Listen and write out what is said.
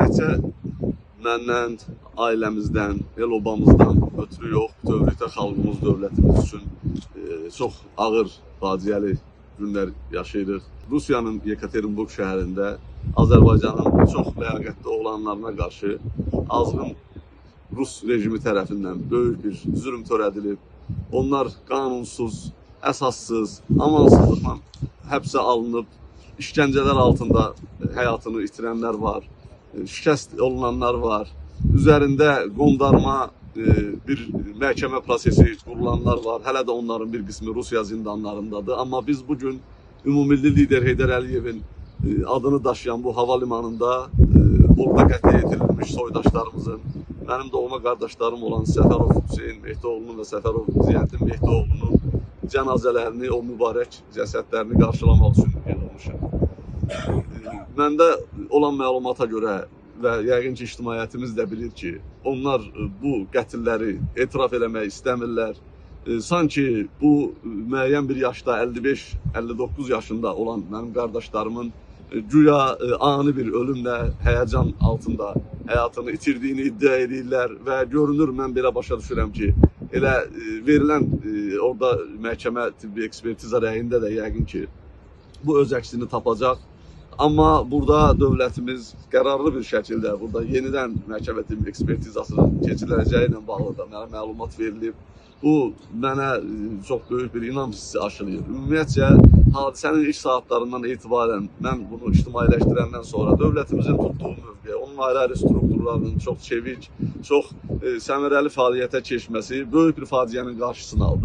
Təkcə məndən, ailəmizdən, el obamızdan ötrü yox, bütövlükdə xalqımız, dövlətimiz üçün çox ağır, faciəli günlər yaşayırıq. Rusiyanın Yekaterinburq şəhərində Azərbaycanın çox ləyaqətli oğlanlarına qarşı azğın Rus rejimi tərəfindən böyük bir zülm törədilib. Onlar qanunsuz, əsassız, amansızlıqla həbsə alınıb, işgəncələr altında həyatını itirənlər var, şikəst olunanlar var, üzərində qondarma bir məhkəmə prosesi qurulanlar var. Hələ də onların bir qismi Rusiya zindanlarındadır. Amma biz bu gün ümummilli lider Heydər Əliyevin adını daşıyan bu hava limanında orada qətlə yetirilmiş soydaşlarımızın, mənim doğma qardaşlarım olan Səfərov Hüseyn Mehdioğlunun və Səfərov Ziyəddin Mehdioğlunun cənazələrini, o mübarək cəsədlərini qarşılamaq üçün yığılmışıq. Məndə olan məlumata görə və yəqin ki, ictimaiyyətimiz də bilir ki, onlar bu qətilləri etiraf eləmək istəmirlər. Sanki bu müəyyən bir yaşda 55-59 yaşında olan mənim qardaşlarımın güya ani bir ölümlə həyəcan altında həyatını itirdiyini iddia edirlər və görünür, mən belə başa düşürəm ki, elə verilən orada məhkəmə tibbi ekspertiza rəyində də yəqin ki, bu öz əksini tapacaq. Amma burada dövlətimiz qərarlı bir şəkildə burada yenidən məhkəmə tibbi ekspertizasının keçiriləcəyi ilə bağlı da mənə məlumat verilib. Bu mənə çox böyük bir inam hissi aşılayır. Ümumiyyətcə hadisənin ilk saatlarından etibarən mən bunu ictimailəşdirəndən sonra dövlətimizin tutduğu mövqe, onun ayrı-ayrı strukturlarının çox çevik, çox səmərəli fəaliyyətə keçməsi böyük bir faciənin qarşısını aldı.